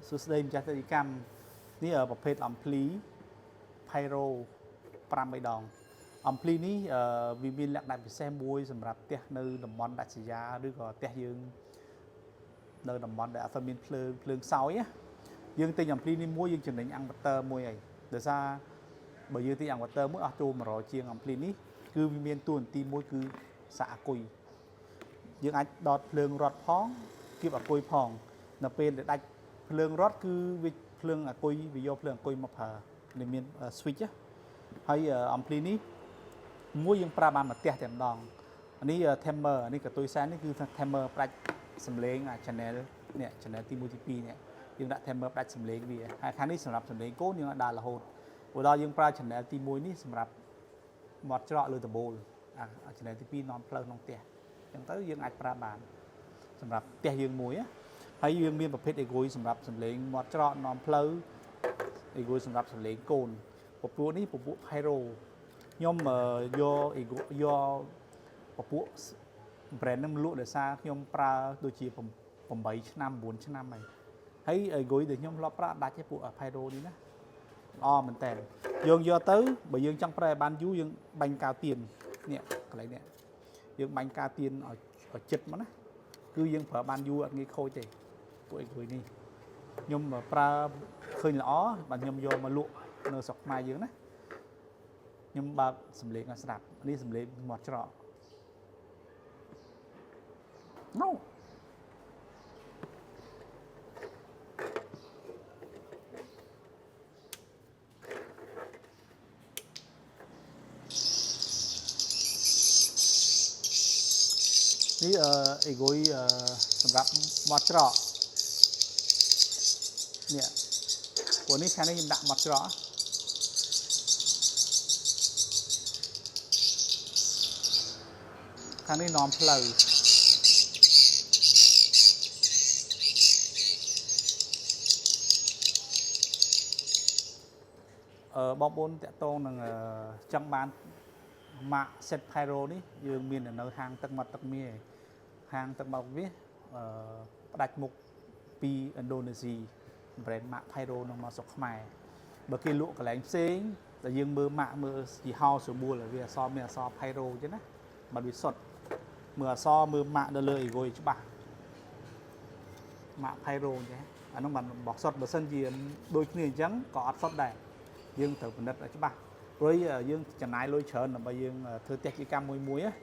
សួស្តីម្ចាស់ទេកម្មនេះប្រភេទអំភ្លី Pyro 5 3ដងអំភ្លីនេះវាមានលក្ខណៈពិសេសមួយសម្រាប់ផ្ទះនៅតំបន់ដាច់ស្រយាលឬក៏ផ្ទះយើងនៅតំបន់ដែលអត់សូវមានភ្លើងភ្លើងខ្សោយណាយើងទិញអំភ្លីនេះមួយយើងចំណេញ inverter មួយហើយដោយសារបើយើងទិញ inverter មួយអស់ចូល100ជាងអំភ្លីនេះគឺវាមានតួនាទីមួយគឺសាកអាគុយយើងអាចដតភ្លើងរត់ផងគៀបអាគុយផងនៅពេលដែលដាច់ភ្លើងរត់គឺវាភ្លើងអាគុយវាយកភ្លើងអាគុយមកប្រើនេះមាន switch ណាហើយអំភ្លីនេះមួយយើងប្រើបានមួយផ្ទះតែម្ដងអានេះ timer អានេះកតុយសែននេះគឺ timer ផ្ដាច់សំឡេងអា channel នេះ channel ទី1ទី2នេះយើងដាក់ timer ផ្ដាច់សំឡេងវាហើយខាងនេះសម្រាប់សំឡេងកូនយើងអាចដើររហូតព្រោះដល់យើងប្រើ channel ទី1នេះសម្រាប់មាត់ច្រកលើដបូលអា channel ទី2នាំផ្លូវក្នុងផ្ទះអញ្ចឹងទៅយើងអាចប្រើបានសម្រាប់ផ្ទះយើងមួយណាហើយយើងមានប្រភេទអេគុយសម្រាប់សំឡេងមាត់ច្រកនាំផ្លូវអេគុយសម្រាប់សំឡេងកូនពពួកនេះពពួក Pyro ខ្ញុំយកអេគុយយកពពួក brand ហ្នឹងលក់ដោយសារខ្ញុំប្រើដូចជា8ឆ្នាំ9ឆ្នាំហើយហើយអេគុយដែលខ្ញុំធ្លាប់ប្រើអត់ដាច់ទេពួក Pyro នេះណាល្អមែនតើយើងយកទៅបើយើងចង់ប្រើឲ្យបានយូរយើងបាញ់កាវទៀននេះកន្លែងនេះយើងបាញ់កាវទៀនឲ្យឲ្យចិត្តមកណាគឺយើងប្រើបានយូរអត់ងាយខូចទេពួកអេគុយនេះខ្ញុំប្រើឃើញល្អបាទខ្ញុំយកមកលក់នៅស្រុកខ្មែរយើងណាខ្ញុំបើកសំឡេងឲ្យស្រាប់នេះសំឡេងមាត់ច្រក No. នេះអឺអេគុយអឺសម្រាប់មាត់ច្រកនេះព្រោះនេះខាងនេះខ្ញុំដាក់មាត់ច្រកខាងនេះនាំផ្លូវអឺបងប្អូនតាក់ទងនឹងចង់បានម៉ាក set Pyro នេះយើងមាននៅហាងទឹកមាត់ទឹកមាហាងទឹកមាត់មាសអឺផ្ដាច់មុខពីឥណ្ឌូនេស៊ី brand ម៉ាក Pyro នឹងមកស្រុកខ្មែរបើគេលក់កន្លែងផ្សេងតែយើងមើលម៉ាកមើលយីហោស្រួលវាអក្សរមានអក្សរ Pyro អញ្ចឹងណាបើវាសុទ្ធមើលអក្សរមើលម៉ាកនៅលើអេគុយច្បាស់ម៉ាក Pyro អញ្ចឹងអានោះបានបោះសុទ្ធបើសិនជាដូចគ្នាអញ្ចឹងក៏អត់សុទ្ធដែរយើងត្រូវពិនិត្យឲ្យច្បាស់ព្រោះយើងចំណាយលុយច្រើនដើម្បីយើងធ្វើផ្ទះជីកម្មមួយមួយណា